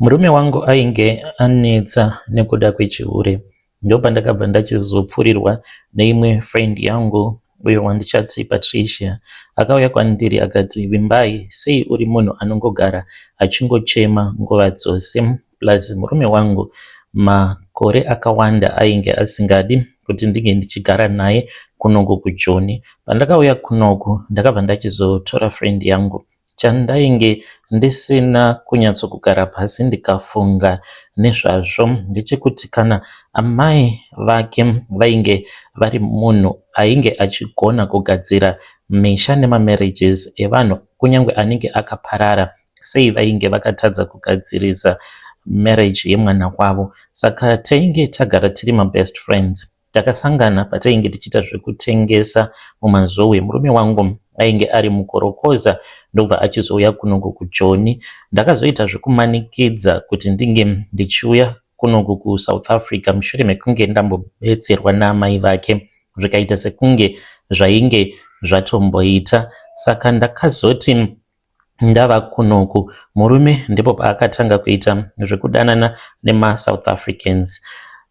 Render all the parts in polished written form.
Murume wangu ainge anetsa nekuda kwechihure. Ndopandakabva ndachizopfurirwa neimwe friend yangu uyo wandichati Patricia. Akauya kwandiri akati Vimbai sei uri munhu anongogara achingochema nguva dzose plus murume wangu makore akawanda ainge asingadi kuti ndinge ndichigara naye kunoku kuJoni. Pandakauya kunoku ndakabva ndachizotora friend yangu Chandainge ndisina kunyatsokugara pasi ndikafunga nezvazvo ndechekuti kana amai vake vainge vari munhu ainge achigona kugadzira misha nemamarriages evanhu kunyange anenge akaparara sei vainge vakatadza kugadzirisa marriage yemwana wavo. Saka tainge tagara tiri mabest friends. Takasangana patainge tichiita zvekutengesa muMazowe. Murume wangu ainge ari mukorokoza ndobva achizouya kunoku kuJoni. Ndakazoita zvekumanikidza kuti ndinge ndichiuya kunoku kuSouth Africa mushure mekunge ndambobetserwa naamai vake zvikaita sekunge zvainge zvatomboita. Saka ndakazoti ndava kunoku murume ndipo paakatanga kuita zvekudanana nemaSouth Africans.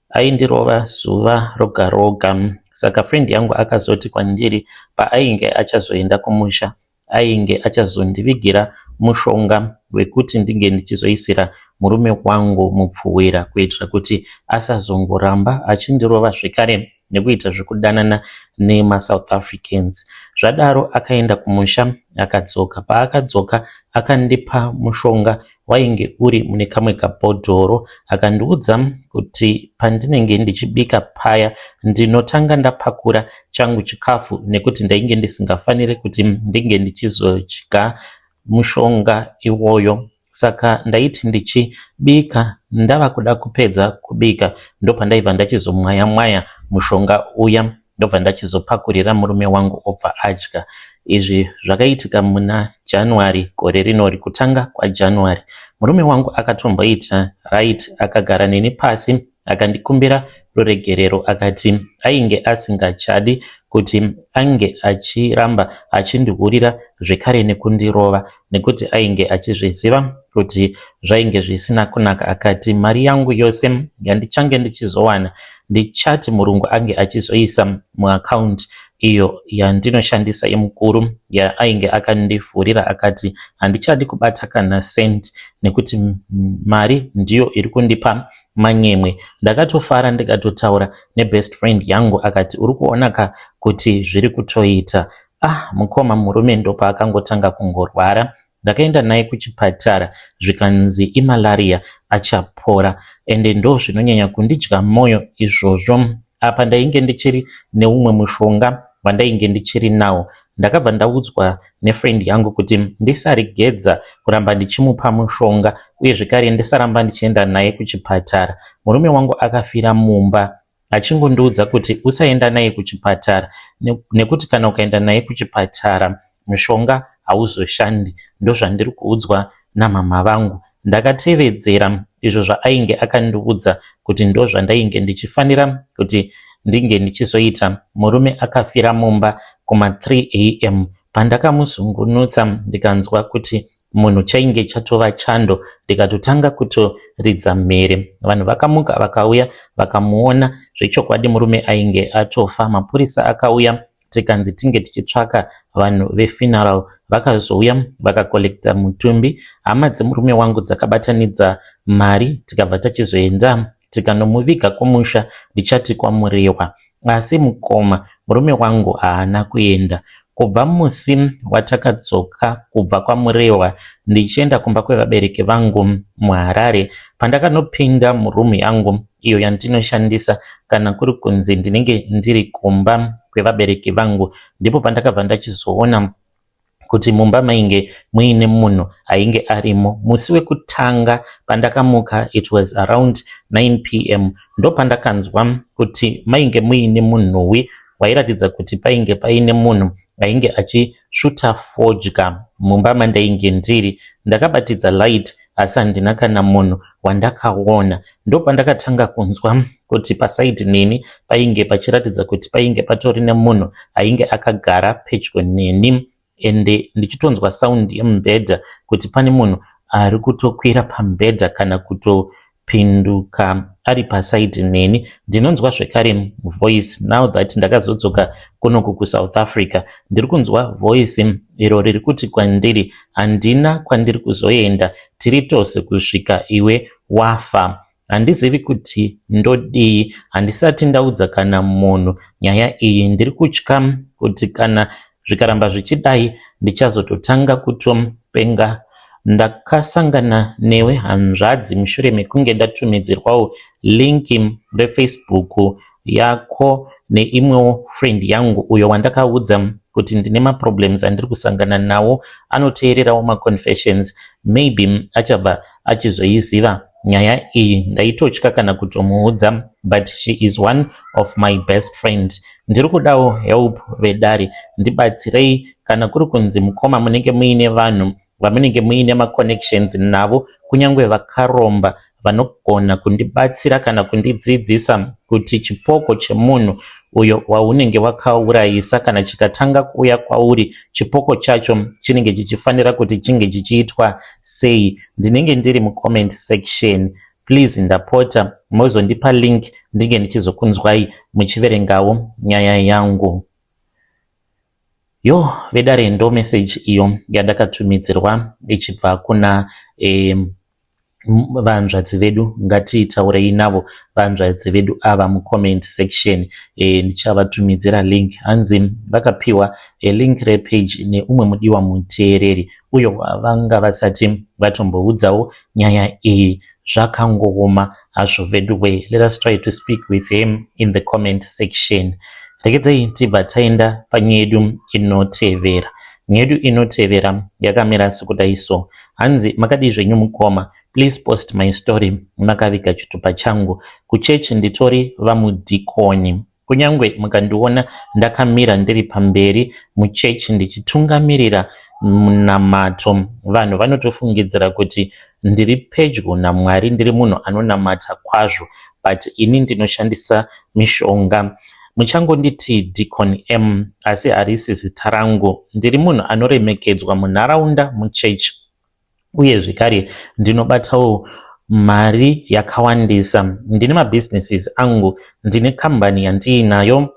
Aindirova zuva roga roga saka friend yangu akazoti kwandiri paainge achazoenda kumusha ainge achazondivigira mushonga wekuti ndinge ndichizoisira murume wangu mupfuwira kuitira kuti asazongoramba achindirova zvekare nekuita zvekudanana nemaSouth Africans. Zvadaro akaenda kumusha akadzoka. Paakadzoka akandipa mushonga wainge uri mune kamwe kabhodhoro akandiudza kuti pandinenge ndichibika paya ndinotanga ndapakura changu chikafu nekuti ndainge ndisingafanire kuti ndinge ndichizodya mushonga iwoyo. Saka ndaiti ndichibika ndava kuda kupedza kubika ndopandaibva ndachizomwaya mwaya mushonga uya ndobva ndachizopakurira murume wangu obva adya. Izvi zvakaitika muna January gore rinori kutanga kwaJanuary. Murume wangu akatomboita right akagara neni pasi akandikumbira ruregerero akati ainge asingachadi kuti ange achiramba achindihurira zvekare nekundirova nekuti ainge achizviziva kuti zvainge zvisina kunaka akati mari yangu yose yandichange ndichizowana ndichati murungu ange achizoisa muaccount iyo yandinoshandisa yemukuru yaainge akandivhurira akati handichadi kubata kana cent nekuti mari ndiyo iri kundipa manyemwe. Ndakatofara ndikatotaura nebest friend yangu akati uri kuona ka kuti zviri kutoita. Ah mukoma murume ndopaakangotanga kungorwara. Ndakaenda naye kuchipatara zvikanzi imalaria achapora ende ndozvinonyanya kundidya moyo izvozvo. Apa ndainge ndichiri neumwe mushonga wandainge ndichiri nawo. Ndakabva ndaudzwa nefriend yangu kuti ndisaregedza kuramba ndichimupa mushonga uye zvekare ndisaramba ndichienda naye kuchipatara. Murume wangu akafira mumba achingondiudza kuti usaenda naye kuchipatara nekuti kana ukaenda naye kuchipatara mushonga hauzoshandi ndozvandiri kuudzwa namhamha vangu. Ndakatevedzera izvo zvaainge akandiudza kuti ndozvandainge ndichifanira kuti ndinge ndichizoita. Murume akafira mumba kuma 3 am pandakamuzungunutsa ndikanzwa kuti munhu chainge chatova chando ndikatotanga kutoridza mhere. Vanhu vakamuka vakauya vakamuona zvechokwadi murume ainge atofa. Mapurisa akauya tikanzi tinge tichitsvaka vanhu vefuneral vakazouya vakakolekta mutumbi. Hama dzemurume wangu dzakabatanidza mari tikabva tachizoenda tikanomuviga kumusha ndichati kwaMurehwa. Asi mukoma murume wangu haana kuenda. Kubva musi watakadzoka kubva kwaMurehwa ndichienda kumba kwevabereki vangu muHarare, pandakanopinda muroom yangu iyo yandinoshandisa kana kuri kunzi ndinenge ndiri kumba kwevabereki vangu, ndipo pandakabva ndachizoona kuti mumba mainge muine munhu ainge arimo. Musi wekutanga pandakamuka it was around 9 pm ndopandakanzwa kuti mainge muine munhuwi wairatidza kuti painge paine munhu ainge achisvuta fodya mumba mandainge ndiri. Ndakabatidza light asi handina kana munhu wandakaona. Ndopandakatanga kunzwa kuti pasaidi neni painge pachiratidza kuti painge patori nemunhu ainge akagara pedyo neni ende ndichitonzwa sound yemubhedha kuti pane munhu ari kutokwira pamubhedha kana kutopinduka ari paside neni. Ndinonzwa zvekare voice now that ndakazodzoka kunoku kuSouth Africa. Ndiri kunzwa voice iro riri kuti kwandiri handina kwandiri kuzoenda, tiri tose kusvika iwe wafa. Handizivi kuti ndodii, handisati ndaudza kana munhu nyaya iyi. Ndiri kutya kuti kana zvikaramba zvichidai ndichazototanga kutopenga. Ndakasangana newe hanzvadzi mushure mekunge ndatumidzirwawo link reFacebook yako neimwewo friend yangu uyo wandakaudza kuti ndine maproblems andiri kusangana nawo, anoteererawo maconfessions, maybe achabva achizoiziva nyaya iyi. Ndaitotya kana kutomuudza, but she is one of my best friend. Ndiri kudawo help vedare, ndibatsirei. Kana kuri kunzi mukoma munenge muine vanhu vamunenge muine maconnections navo, kunyange vakaromba, vanogona kundibatsira kana kundidzidzisa kuti chipoko chemunhu uyo waunenge wakaurayisa kana chikatanga kuuya kwauri, chipoko chacho chinenge chichifanira kuti chinge chichiitwa sei. Ndinenge ndiri mucomment section, please, ndapota mozondipa link ndinge ndichizokunzwai muchiverengawo nyaya yangu. Yo vedare, ndo message iyo yandakatumidzirwa ichibva kuna vanzvadzi vedu. Ngatitaurei navo vanzvadzi vedu ava mucomment section. Ndichavatumidzira link. Hanzi vakapiwa link repage neumwe mudiwa muteereri uyo vanga vasati vatomboudzawo nyaya iyi. Zvakangooma hazvo veduwe. Let us try to speak with him in the comment section. Regedzai tibva taenda panyaya yedu inotevera. Nyaya yedu inotevera yakamira sekudai so. Hanzi, makadii zvenyu mukoma? Please post my story makaviga chitupa changu. Kuchechi nditori vamudhikoni. Kunyange mukandiona ndakamira ndiri pamberi muchechi ndichitungamirira munamato, vanhu vanotofungidzira kuti ndiri pedyo naMwari, ndiri munhu anonamata kwazvo, but ini ndinoshandisa mishonga. Muchangonditi Deacon M, asi harisi zita rangu. Ndiri munhu anoremekedzwa munharaunda, muchechi, uye zvekare ndinobatawo mari yakawandisa. Ndine mabusinesses angu, ndine kambani yandiinayo,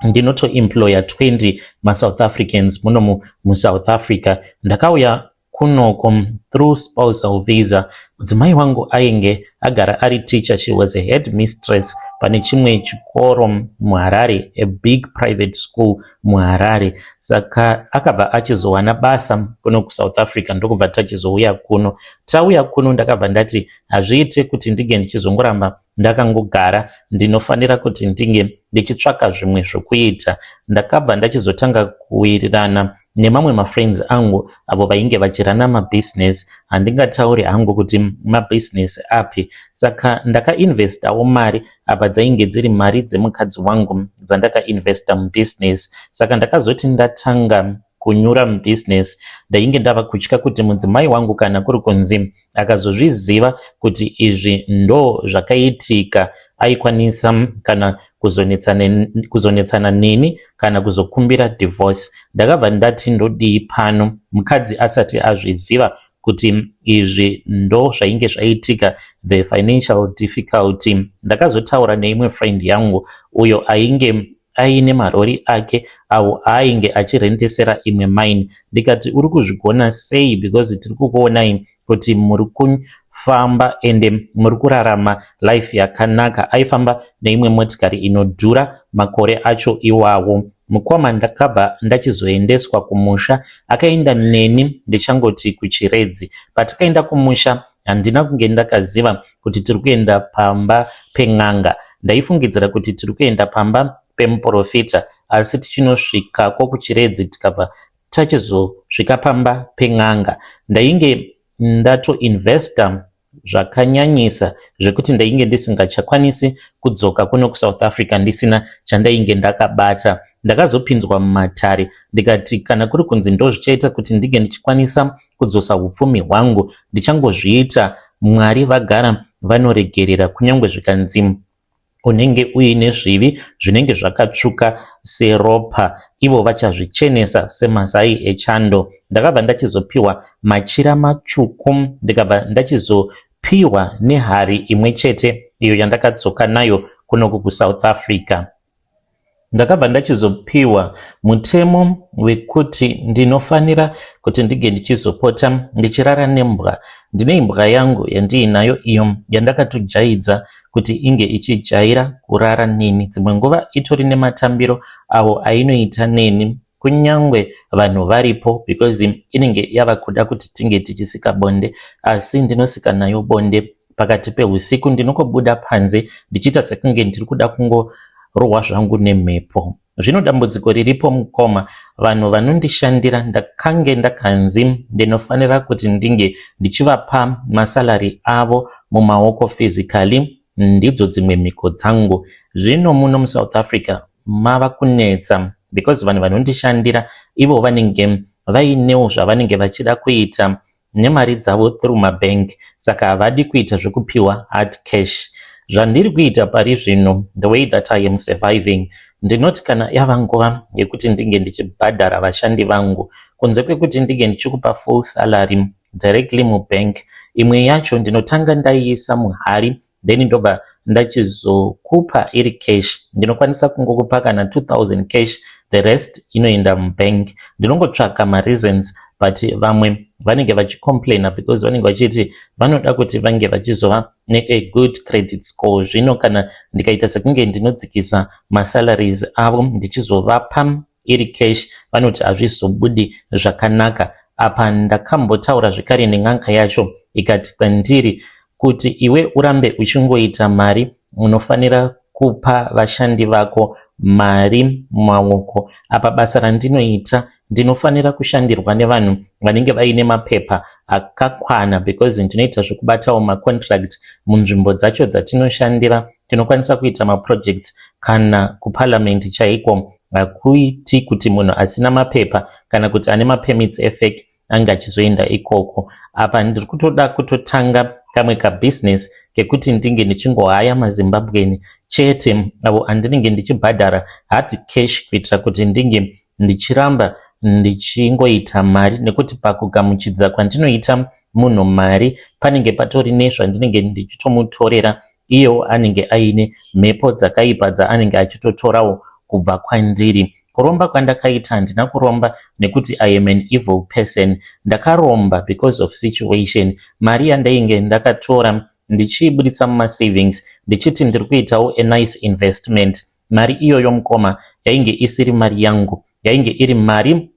ndinotoemploya 20 maSouth Africans munomu muSouth Africa. Ndakauya kunoko through spousal visa. Mudzimai wangu ainge agara ari teacher. She was a head mistress pane chimwe chikoro muHarare, a big private school muHarare. Saka akabva achizowana basa kuno kuSouth Africa, ndokubva tachizouya kuno. Tauya kuno, ndakabva ndati hazviite kuti ndinge ndichizongoramba ndakangogara, ndinofanira kuti ndinge ndichitsvaka zvimwe zvokuita. Ndakabva ndachizotanga kuwirirana nemamwe mafriends angu avo vainge vachirana mabhizinesi. Handingatauri hangu kuti mabhizinesi api. Saka ndakainvestawo mari. Apa dzainge dziri mari dzemukadzi wangu dzandakainvesta mubhizinesi. Saka ndakazoti ndatanga kunyura mubhizinesi, ndainge ndava kutya kuti mudzimai wangu kana kuri kunzi akazozviziva kuti izvi ndo zvakaitika, aikwanisa kana kuzonetsana neni kana kuzokumbira divorce. Ndakabva ndati ndodii pano mukadzi asati azviziva kuti izvi ndo zvainge zvaitika, the financial difficulty. Ndakazotaura neimwe friend yangu uyo ainge aine marori ake awo aainge achirendesera imwe mine. Ndikati, uri kuzvigona sei? Because tiri kukuonai kuti muri kufamba ende muri kurarama life yakanaka. Aifamba neimwe motikari inodhura makore acho iwawo. Mukoma, ndakabva ndachizoendeswa kumusha. Akaenda neni ndichangoti kuChiredzi. Patakaenda kumusha, handina kunge ndakaziva kuti tiri kuenda pamba pen'anga. Ndaifungidzira kuti tiri kuenda pamba pemuprofita, asi tichinosvikako kuChiredzi, tikabva tachizosvika pamba pen'anga. Ndainge ndatoinvesta zvakanyanyisa zvekuti ndainge ndisingachakwanisi kudzoka kuno kuSouth Africa ndisina chandainge ndakabata. Ndakazopinzwa mumatare. Ndikati kana kuri kunzi ndo zvichaita kuti ndinge ndichikwanisa kudzosa upfumi hwangu, ndichangozviita. Mwari vagara vanoregerera, kunyange zvikanzi Unenge uine zvivi zvinenge zvakatsvuka seropa, ivo vachazvichenesa semazai echando. Ndakabva ndachizopiwa machira matsvuku, ndikabva ndachizopiwa nehari imwe chete iyo yandakadzoka nayo kunoku kuSouth Africa. Ndakabva ndachizopiwa mutemo wekuti ndinofanira kuti ndinge ndichizopota ndichirara nembwa. Ndine imbwa yangu yandiinayo iyo yandakatojaidza kuti inge ichijaira kurara neni. Dzimwe nguva itori nematambiro awo ainoita neni kunyangwe vanhu varipo because inenge yava kuda kuti tinge tichisika bonde, asi ndinosika nayo bonde pakati pehusiku. Ndinongobuda panze ndichiita sekunge ndiri kuda kungorohwa zvangu nemhepo. Zvino dambudziko riripo, mukoma, vanhu vanondishandira ndakange ndakanzi ndinofanira kuti ndinge ndichivapa masalary avo mumaoko physically. Ndidzo dzimwe mhiko dzangu. Zvino muno muSouth Africa mava kunetsa because vanhu vanondishandira ivo vanenge vainewo zvavanenge vachida kuita nemari dzavo through mabank, saka havadi kuita zvekupiwa hard cash. Zvandiri kuita pari zvino, the way that I am surviving, ndinoti kana yava nguva yekuti ndinge ndichibhadhara vashandi vangu, kunze kwekuti ndinge ndichikupa full salary directly mubank, imwe yacho ndinotanga ndaiisa muhari, then ndobva ndachizokupa iri cash. Ndinokwanisa kungokupa kana 2000 cash, the rest inoenda mubank. Ndinongotsvaka mareasons, but vamwe vanenge vachicomplaina because vanenge vachiti vanoda kuti vange vachizova nea good credit score. Zvino kana ndikaita sekunge ndinodzikisa masalaries avo ndichizovapa iri cash, vanoti hazvizobudi zvakanaka. Apa ndakambotaura zvekare nen'anga yacho, ikati kwandiri kuti iwe urambe uchingoita mari, unofanira kupa vashandi vako mari mumaoko. Apa basa randinoita, ndinofanira kushandirwa nevanhu vanenge vaine mapepa akakwana because ndinoita zvekubatawo macontract munzvimbo dzacho dzatinoshandira. Tinokwanisa kuita maprojects kana kuparliament chaiko. Hakuiti kuti munhu asina mapepa kana kuti ane mapermits efake ange achizoenda ikoko. Apa ndiri kutoda kutotanga kamwe kabhizinesi kekuti ndinge ndichingohaya maZimbabwean chete, avo andinenge ndichibhadhara hard cash, kuitira kuti ndinge ndichiramba ndichingoita mari, nekuti pakugamuchidza kwandinoita munhu mari panenge patori nezvandinenge ndichitomutorera. Iyewo anenge aine mhepo dzakaipa dzaanenge achitotorawo kubva kwandiri. Kuromba kwandakaita, handina kuromba nekuti I am an evil person. Ndakaromba because of situation. Mari yandainge ndakatora ndichiibuditsa mumasavings ndichiti ndiri kuitawo a nice investment, mari iyoyo, mukoma, yainge isiri mari yangu, yainge iri mari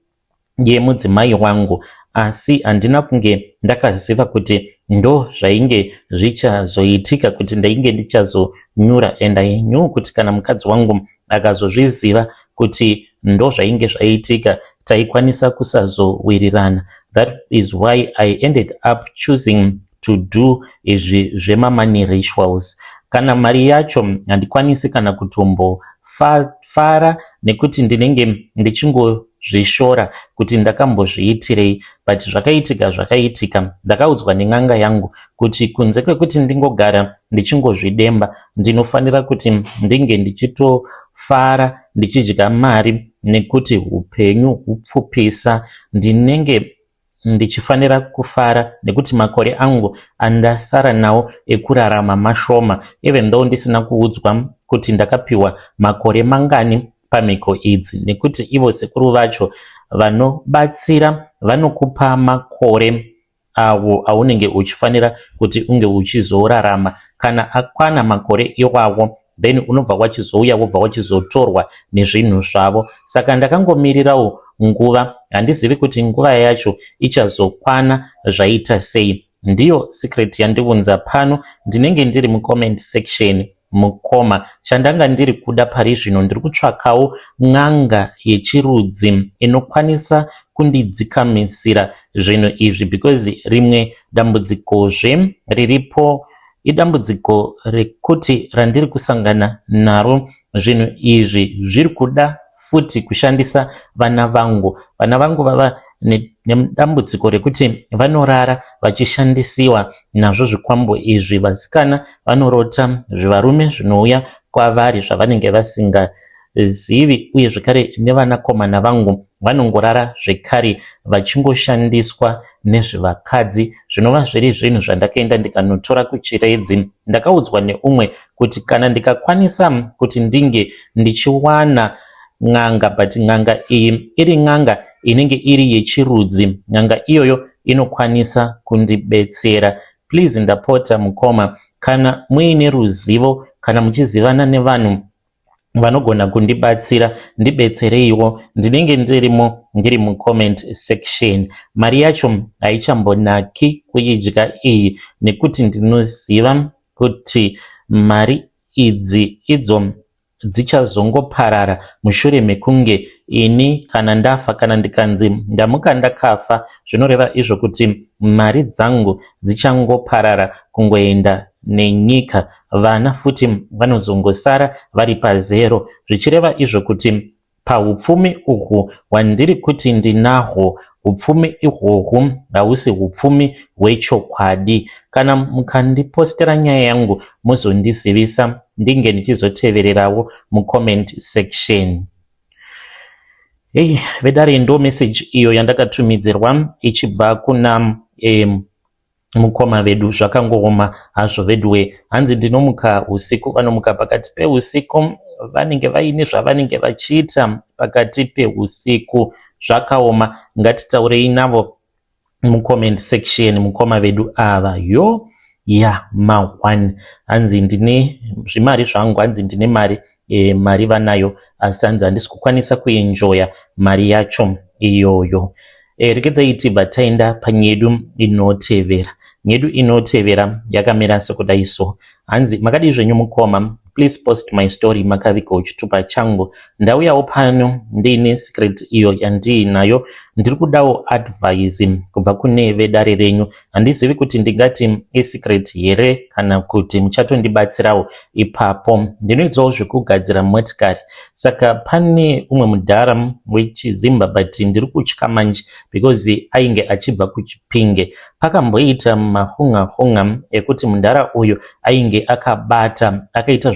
yemudzimai wangu. Asi handina kunge ndakaziva kuti ndo zvainge zvichazoitika, kuti ndainge ndichazonyura. And I knew kuti kana mukadzi wangu akazozviziva kuti ndo zvainge zvaitika, taikwanisa kusazowirirana. That is why I ended up choosing to do izvi zvemamoney rituals. Kana mari yacho handikwanisi kana kutombofara nekuti ndinenge ndichingozvishora kuti ndakambozviitirei, but zvakaitika zvakaitika. Ndakaudzwa nen'anga yangu kuti kunze kwekuti ndingogara ndichingozvidemba, ndinofanira kuti ndinge ndichitofara ndichidya mari nekuti upenyu hupfupisa. Ndinenge ndichifanira kufara nekuti makore angu andasara nawo ekurarama mashoma, even though ndisina kuudzwa kuti ndakapiwa makore mangani pamhiko idzi, nekuti ivo sekuru vacho vanobatsira vanokupa makore awo aunenge uchifanira kuti unge uchizorarama. Kana akwana makore iwawo, then unobva wachizouya, wobva wachizotorwa nezvinhu zvavo. Saka ndakangomirirawo nguva. Handizivi kuti nguva yacho ichazokwana zvaita sei. Ndiyo secret yandiunza pano. Ndinenge ndiri mucomment section, mukoma. Chandanga ndiri kuda pari zvino, ndiri kutsvakawo n'anga yechirudzi inokwanisa kundidzikamisira zvinhu izvi, because rimwe dambudzikozve riripo idambudziko rekuti randiri kusangana naro. Zvinhu izvi zviri kuda futi kushandisa vana vangu. Vana vangu vava nedambudziko rekuti vanorara vachishandisiwa nazvo zvikwambo izvi. Vasikana vanorota zvivarume zvinouya. kwavari zvavanenge vasingazivi uye zvekare nevanakomana vangu vanongorara zvekare vachingoshandiswa nezvevakadzi zvinova zviri zvinhu zvandakaenda ndikanotora kuChiredzi. Ndakaudzwa neumwe kuti kana ndikakwanisa kuti ndinge ndichiwana n'anga but n'anga iyi iri n'anga inenge iri yechirudzi, n'anga iyoyo inokwanisa kundibetsera. Please ndapota mukoma, kana muine ruzivo kana muchizivana nevanhu vanogona kundibatsira, ndibetsereiwo. Ndinenge ndirimo, ndiri mucomment section. Mari yacho haichambonaki kuidya iyi nekuti ndinoziva kuti mari idzi idzo dzichazongoparara mushure mekunge ini kana ndafa, kana ndikanzi ndamuka ndakafa, zvinoreva izvo kuti mari dzangu dzichangoparara kungoenda nenyika. Vana futi vanozongosara vari pazero, zvichireva izvo kuti paupfumi uhwu hwandiri kuti ndinahwo, upfumi ihwohwu hausi upfumi hwechokwadi. Kana mukandipostera nyaya yangu muzondizivisa, ndinge ndichizotevererawo mucomment section. Hei vedare, ndo message iyo yandakatumidzirwa ichibva kuna mukoma vedu. Zvakangooma hazvo veduwe. Hanzi ndinomuka usiku, vanomuka pakati peusiku, vanenge vaine zvavanenge vachiita pakati peusiku. Zvakaoma. Ngatitaurei navo mucomment section, mukoma vedu ava. Yo ya ma1, hanzi ndine zvimari zvangu, hanzi ndine mari, mari vanayo, asi hanzi handisi kukwanisa kuenjoya mari yacho iyoyo. Regedzai tibva taenda panyedu inotevera. Nyedu inotevera yakamira sekudai so. Hanzi, "Makadii zvenyu mukoma? Please post my story. Makavigawo chitupa changu. Ndauyawo pano ndiine secret iyo yandiinayo. Ndiri kudawo advice kubva kune vedare renyu. Handizivi kuti ndingati isecret here kana kuti muchatondibatsirawo ipapo. Ndinoitawo zvekugadzira motikari, saka pane umwe mudhara wechizimba, but ndiri kutya manje because ainge achibva kuChipinge. Pakamboita mahunga-hunga ekuti mudhara uyu ainge akabata, akaita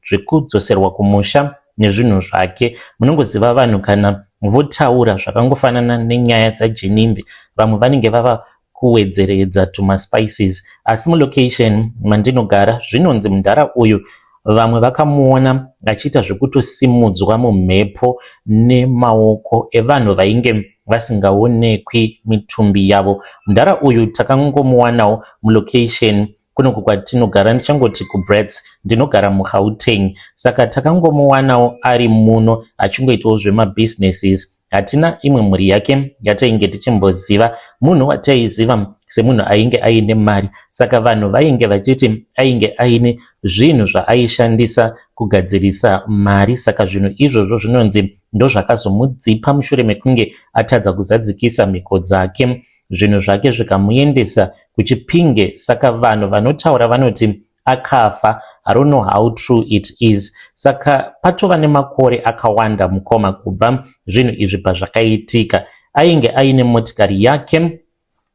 zvekudzoserwa kumusha nezvinhu zvake. Munongoziva vanhu kana votaura zvakangofanana nenyaya dzaJenimbi, vamwe vanenge vava kuwedzeredza tumaspices. Asi mulocation mandinogara zvinonzi mudhara uyu vamwe vakamuona achiita zvekutosimudzwa mumhepo nemaoko evanhu vainge vasingaonekwi mitumbi yavo. Mudhara uyu takangomuwanawo mulocation kunoku kwatinogara, ndichangoti kuBrits, ndinogara muGauteng. Saka takangomuwanawo ari muno achingoitawo zvemabusinesses. Hatina imwe mhuri yake yatainge tichimboziva. Munhu wataiziva semunhu ainge aine mari, saka vanhu vainge vachiti ainge aine zvinhu zvaaishandisa kugadzirisa mari. Saka zvinhu izvozvo zvinonzi ndozvakazomudzipa mushure mekunge atadza kuzadzikisa mhiko dzake, zvinhu zvake zvikamuendesa kuChipinge. Saka vanhu vanotaura vanoti akafa. I don't know how true it is. Saka patova nemakore akawanda mukoma kubva zvinhu izvi pazvakaitika. Ainge aine motikari yake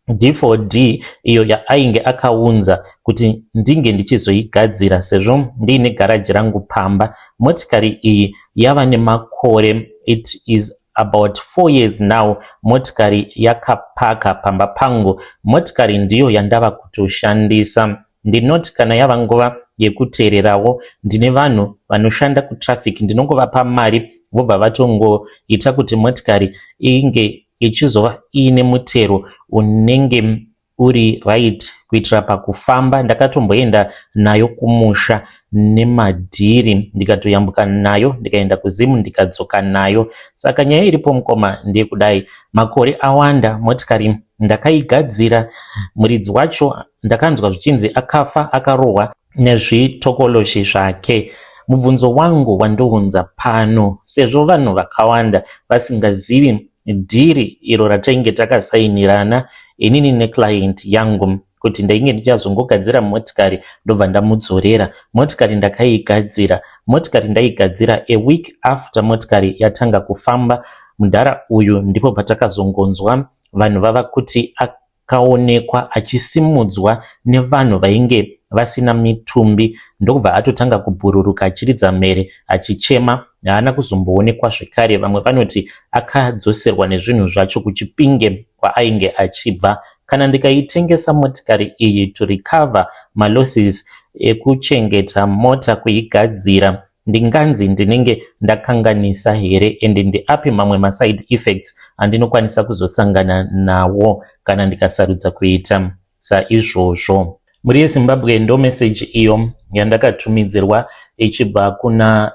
D4D iyo yaainge akaunza kuti ndinge ndichizoigadzira sezvo ndiine garaji rangu pamba. Motikari iyi yava nemakore, it is about 4 years now motikari yakapaka pamba pangu. Motikari ndiyo yandava kutoshandisa. Ndinoti kana yava nguva yekuteererawo, ndine vanhu vanoshanda kutraffic, ndinongovapa mari vobva vatongoita kuti motikari inge ichizova iine mutero unenge uri right kuitira pakufamba. Ndakatomboenda nayo kumusha nemadhiri, ndikatoyambuka nayo ndikaenda kuZimu, ndikadzoka nayo. Saka nyaya iripo mukoma ndeyekudai: makore awanda, motikari ndakaigadzira. Muridzi wacho ndakanzwa zvichinzi akafa akarohwa nezvitokoloshi zvake. Mubvunzo wangu wandounza pano, sezvo vanhu vakawanda vasingazivi dhiri iro ratainge takasainirana inini neclient yangu kuti ndainge ndichazongogadzira motikari ndobva ndamudzorera motikari. Ndakaigadzira motikari, ndaigadzira. A week after motikari yatanga kufamba, mudhara uyu ndipo patakazongonzwa vanhu vava kuti akaonekwa achisimudzwa nevanhu vainge vasina mitumbi ndokubva atotanga kubhururuka achiridza mhere achichema. Haana kuzomboonekwa zvekare. Vamwe vanoti akadzoserwa nezvinhu zvacho kuChipinge kwaainge achibva. Kana ndikaitengesa motikari iyi to recover malosses ekuchengeta mota kuigadzira, ndinganzi ndinenge ndakanganisa here ende ndeapi mamwe maside effects andinokwanisa kuzosangana nawo kana ndikasarudza kuita saizvozvo? Mhuri yeZimbabwe, ndo meseji iyo yandakatumidzirwa ichibva kuna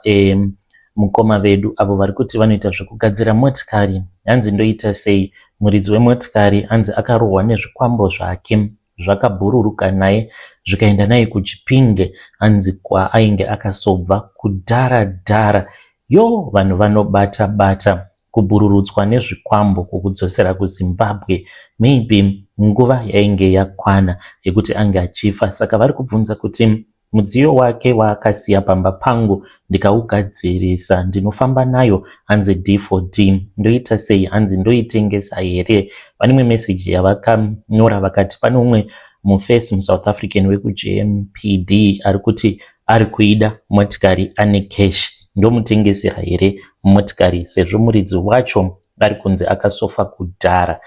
mukoma vedu avo vari kuti vanoita zvekugadzira motikari. Hanzi ndoita sei? Muridzi wemotikari hanzi akarohwa nezvikwambo zvake zvakabhururuka naye zvikaenda naye kuChipinge, hanzi kwaainge akasobva kudhara dhara. Yo, vanhu vanobata bata kubhururutswa nezvikwambo kukudzosera kuZimbabwe. Maybe nguva yainge yakwana yekuti ange achifa. Saka vari kubvunza kuti mudziyo wake waakasiya pamba pangu ndikaugadzirisa ndinofamba nayo, hanzi D4D. Ndoita sei? Hanzi ndoitengesa here? Pane imwe meseji yavakanyora vakati pane umwe mufesi muSouth African wekuJMPD ari kuti ari kuida motikari, ane cash. Ndomutengesera here motikari sezvo muridzi wacho ari kunzi akasofa kudhara?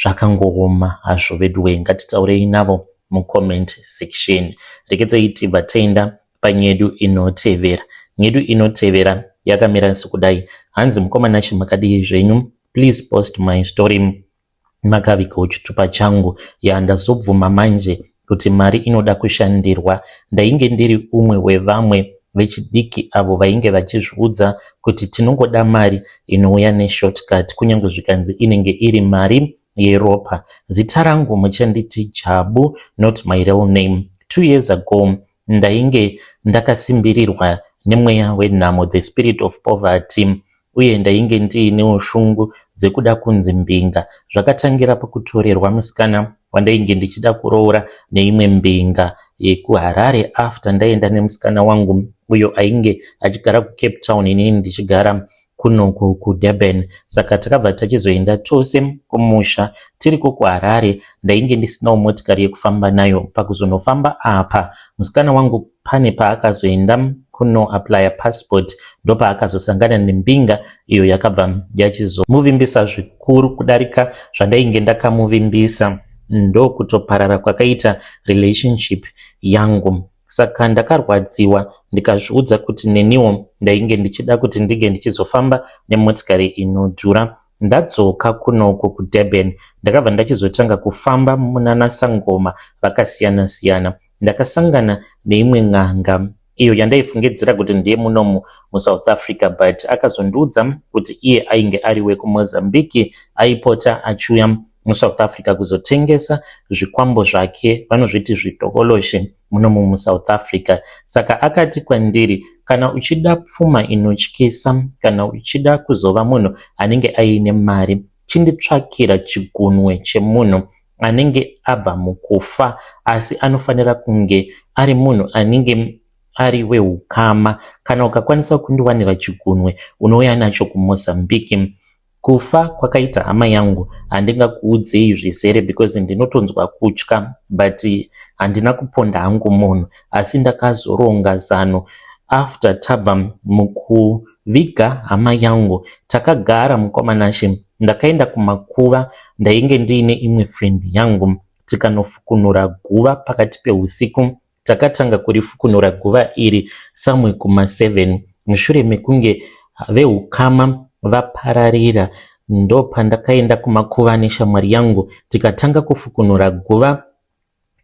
Zvakangooma hazvo veduwe. Ngatitaurei navo mucomment section. Rekedzai tibva taenda panyedu inotevera. Nyedu inotevera yakamira sekudai. Hanzi, "Mukoma Nashe, makadii zvenyu? Please post my story, makavigawo chitupa changu. Ya, ndazobvuma manje kuti mari inoda kushandirwa. Ndainge ndiri umwe wevamwe vechidiki avo vainge vachizviudza kuti tinongoda mari inouya neshortcut, kunyange zvikanzi inenge iri mari yeropa. Zita rangu muchanditi Jabu, not my real name. 2 years ago ndainge ndakasimbirirwa nemweya wenhamo, the spirit of poverty, uye ndainge ndiinewo shungu dzekuda kunzi mbinga. Zvakatangira pakutorerwa musikana wandainge ndichida kuroora neimwe mbinga yekuHarare. After ndaenda nemusikana wangu uyo ainge achigara kuCape Town, inini ndichigara kunoku kuDurban, saka takabva tachizoenda tose kumusha. Tiriko kuHarare ndainge ndisinawo motikari yekufamba nayo. Pakuzonofamba apa, musikana wangu pane paakazoenda kunoaplya passport, ndopaakazosangana nembinga iyo yakabva yachizomuvimbisa zvikuru kudarika zvandainge ndakamuvimbisa. Ndokutoparara kwakaita relationship yangu. Saka ndakarwadziwa, ndikazviudza kuti neniwo ndainge ndichida kuti ndinge ndichizofamba nemotikari inodhura. Ndadzoka kunoku kuDurban, ndakabva ndachizotanga kufamba munana sangoma vakasiyana-siyana. Ndakasangana neimwe n'anga iyo yandaifungidzira kuti ndiye munomu muSouth Africa, but akazondiudza kuti iye ainge ari wekuMozambique, aipota achiuya muSouth Africa kuzotengesa zvikwambo zvake, vanozviti zvitokoloshe, munomu muSouth Africa. Saka akati kwandiri, 'Kana uchida pfuma inotyisa, kana uchida kuzova munhu anenge aine mari, chinditsvakira chigunwe chemunhu anenge abva mukufa, asi anofanira kunge ari munhu anenge ari weukama. Kana ukakwanisa kundiwanira chigunwe, unouya nacho kuMozambique. Kufa kwakaita hama yangu handingakuudzei zvizere because ndinotonzwa kutya, but handina kuponda hangu munhu. Asi ndakazoronga zano. After tabva mukuviga hama yangu, takagara, mukoma Nashe, ndakaenda kumakuva. Ndainge ndiine imwe friend yangu, tikanofukunura guva pakati peusiku. Takatanga kurifukunura guva iri somewhere kuma7 mushure mekunge veukama vapararira. Ndopandakaenda kumakuva neshamwari yangu, tikatanga kufukunura guva.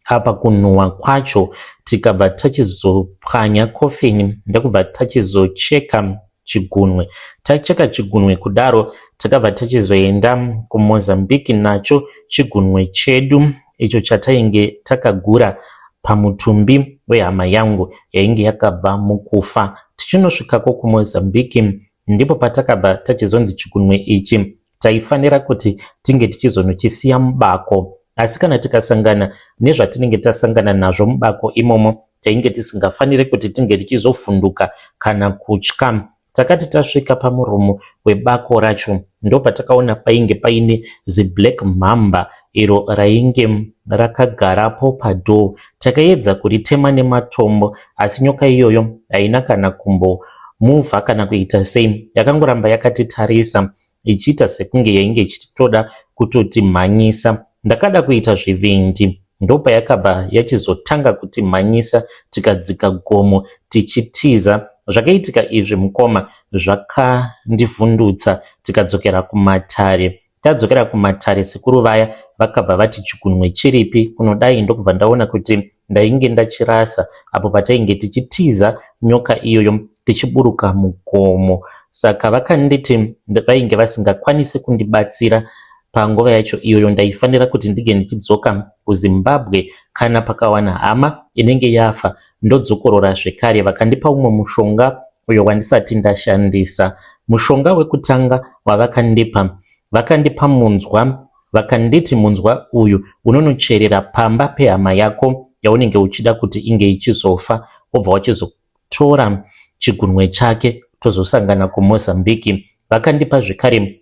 Apa kunhuhwa kwacho! Tikabva tachizopwanya kofini, ndokubva tachizocheka chigunwe. Tacheka chigunwe kudaro, takabva tachizoenda kuMozambique nacho chigunwe chedu icho chatainge takagura pamutumbi wehama yangu yainge yakabva mukufa. Tichinosvikako kuMozambique, ndipo patakabva tachizonzi chigunwe ichi taifanira kuti tinge tichizonochisiya mubako, asi kana tikasangana nezvatinenge tasangana nazvo mubako imomo, tainge tisingafaniri kuti tinge tichizovhunduka kana kutya. Takati tasvika pamuromo webako racho, ndopatakaona painge paine ziblack mamba. iro rainge rakagarapo padoor. Takaedza kuritema nematombo asi nyoka iyoyo haina kana kumbomuvha kana kuita sei, yakangoramba yakatitarisa ichiita sekunge yainge ichitoda kutotimhanyisa. Ndakada kuita zvivindi ndopayakabva yachizotanga kutimhanyisa tikadzika gomo tichitiza. Zvakaitika izvi mukoma zvakandivhundutsa tikadzokera kumatare. Tadzokera kumatare sekuru vaya vakabva vati chigunwe chiripi kunodai ndokubva ndaona kuti ndainge ndachirasa apo patainge tichitiza nyoka iyoyo tichiburuka mugomo. Saka vakanditi vainge vasingakwanise kundibatsira panguva yacho iyoyo ndaifanira kuti ndinge ndichidzoka kuZimbabwe kana pakawana hama inenge yafa ndodzokorora zvekare. Vakandipa umwe mushonga uyo wandisati ndashandisa. Mushonga wekutanga wavakandipa, vakandipa munzwa vakanditi munzwa uyu unonocherera pamba pehama yako yaunenge uchida kuti inge ichizofa wobva wachizotora chigunwe chake tozosangana kuMozambique. Vakandipa zvekare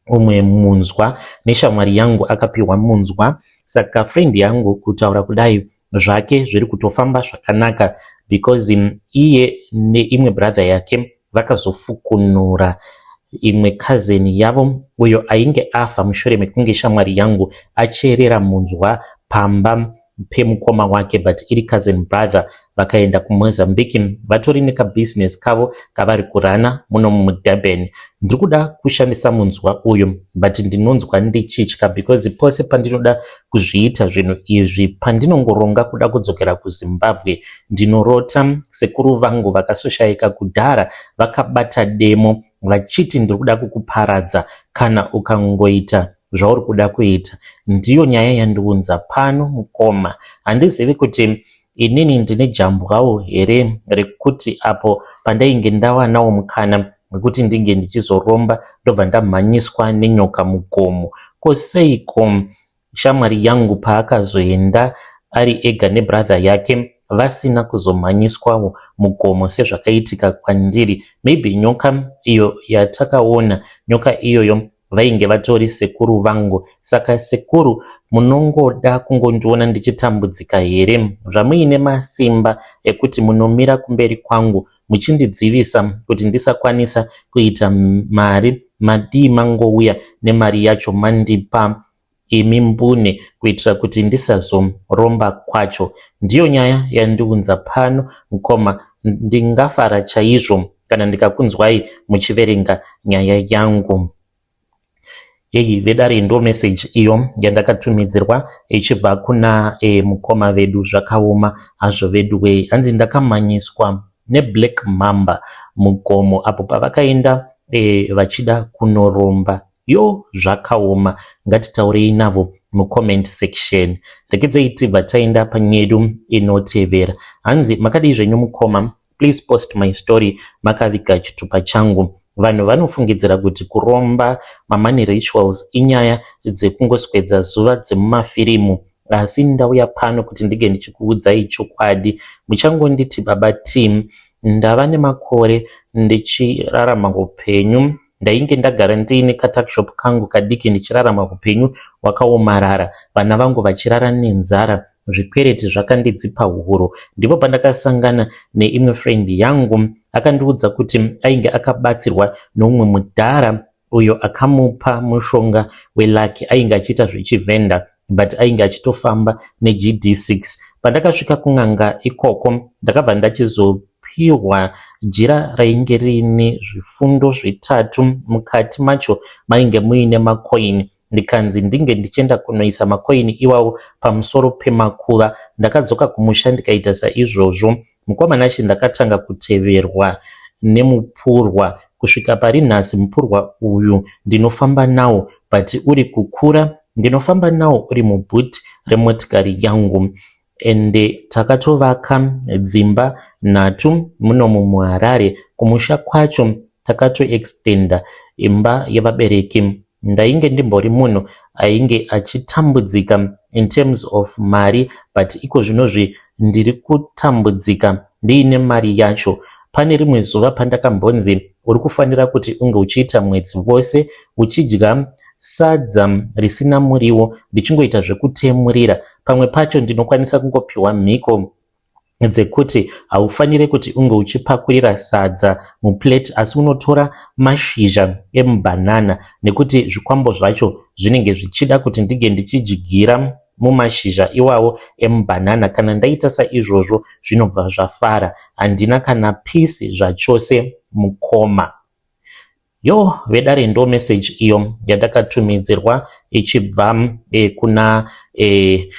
umwe munzwa neshamwari yangu akapiwa munzwa saka friend yangu kutaura kudai zvake zviri kutofamba zvakanaka because iye neimwe brother yake vakazofukunura imwe cousin yavo uyo ainge afa mushure mekunge shamwari yangu acherera munzwa pamba pemukoma wake but iri cousin brother. Vakaenda kuMozambique vatori nekabusiness kavo kavari kurana muno muDurban. Ndiri kuda kushandisa munzwa uyu but ndinonzwa ndichitya because pose pandinoda kuzviita zvinhu izvi pandinongoronga kuda kudzokera kuZimbabwe ndinorota sekuru vangu vakasoshaika kudhara vakabata demo vachiti ndiri kuda kukuparadza kana ukangoita zvauri kuda kuita. Ndiyo nyaya yandiunza pano mukoma. Handizivi kuti inini ndine jambwawo here rekuti apo pandainge ndawanawo mukana wekuti ndinge ndichizoromba ndobva ndamhanyiswa nenyoka mugomo. Ko seiko shamwari yangu paakazoenda ari ega nebrother yake vasina kuzomhanyiswawo mugomo sezvakaitika kwandiri? Maybe nyoka iyo yatakaona, nyoka iyoyo vainge vatori sekuru vangu. Saka sekuru munongoda kungondiona ndichitambudzika here zvamuine masimba ekuti munomira kumberi kwangu muchindidzivisa kuti ndisakwanisa kuita mari? Madii mangouya nemari yacho mandipa imi mbune kuitira kuti ndisazoromba kwacho? Ndiyo nyaya yandiunza pano mukoma. Ndingafara chaizvo kana ndikakunzwai muchiverenga nyaya yangu. Heyi vedare, ndo message iyo yandakatumidzirwa ichibva kuna mukoma vedu. Zvakaoma hazvo vedu wei. Hanzi ndakamhanyiswa neblack mamba mugomo apo pavakaenda vachida kunoromba. Yo, zvakaoma. Ngatitaurei navo mucomment section. Rekedzei tibva taenda panyedu inotevera. Hanzi makadii zvenyu mukoma? Please post my story makaviga chitupa changu. Vanhu vanofungidzira kuti kuromba, mamoney rituals, inyaya dzekungoswedza zuva dzemumafirimu, asi ndauya pano kuti ndinge ndichikuudzai chokwadi. Muchangonditi Baba Tim. Ndava nemakore ndichirarama upenyu. Ndainge ndagara ndiine katuckshop kangu kadiki ndichirarama upenyu hwakaomarara, vana vangu vachirara nenzara, zvikwereti zvakandidzipa huro. Ndipo pandakasangana neimwe friend yangu akandiudza kuti ainge akabatsirwa neumwe mudhara uyo akamupa mushonga welucky. Ainge achiita zvechivhenda but ainge achitofamba neGD6. Pandakasvika kun'anga ikoko ndakabva ndachizopiwa jira rainge riine zvifundo zvitatu, mukati macho mainge muine makoini, ndikanzi ndinge ndichienda kunoisa makoini iwawo pamusoro pemakuva. Ndakadzoka kumusha ndikaita saizvozvo. Mukoma Nashe, ndakatanga kuteverwa nemupurwa kusvika pari nhasi. Mupurwa uyu ndinofamba nawo but uri kukura. Ndinofamba nawo uri muboot remotikari yangu. Ende takatovaka dzimba nhatu munomu muHarare. Kumusha kwacho takatoextenda imba yevabereki. Ndainge ndimbori munhu ainge achitambudzika in terms of mari, but iko zvinozvi ndiri kutambudzika ndiine mari yacho. Pane rimwe zuva pandakambonzi uri kufanira kuti unge uchiita mwedzi wose uchidya sadza risina muriwo ndichingoita zvekutemurira. Pamwe pacho ndinokwanisa kungopiwa mhiko dzekuti haufanire kuti unge uchipakurira sadza muplate asi unotora mashizha emubhanana nekuti zvikwambo zvacho zvinenge zvichida kuti ndinge ndichidyira mumashizha iwawo emubhanana. Kana ndaita saizvozvo zvinobva zvafara. Handina kana peace zvachose mukoma. Yoh vedare ndo message iyo yandakatumidzirwa ichibva e, kuna e,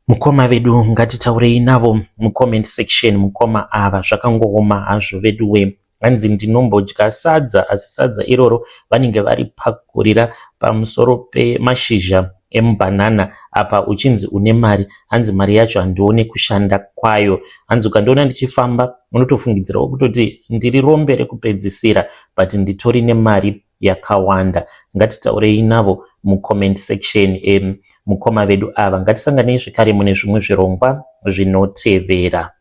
mukoma vedu ngatitaurei navo mucomment section mukoma ava zvakangooma hazvo veduwe hanzi ndinombodya sadza asi sadza iroro vanenge varipakurira pamusoro pemashizha emubhanana apa uchinzi une mari hanzi mari yacho handione kushanda kwayo hanzi ukandiona ndichifamba unotofungidzirawo kutoti ndiri rombe rekupedzisira but nditori nemari yakawanda ngatitaurei navo mucomment section mukoma vedu ava ngatisanganei zvekare mune zvimwe zvirongwa zvinotevera.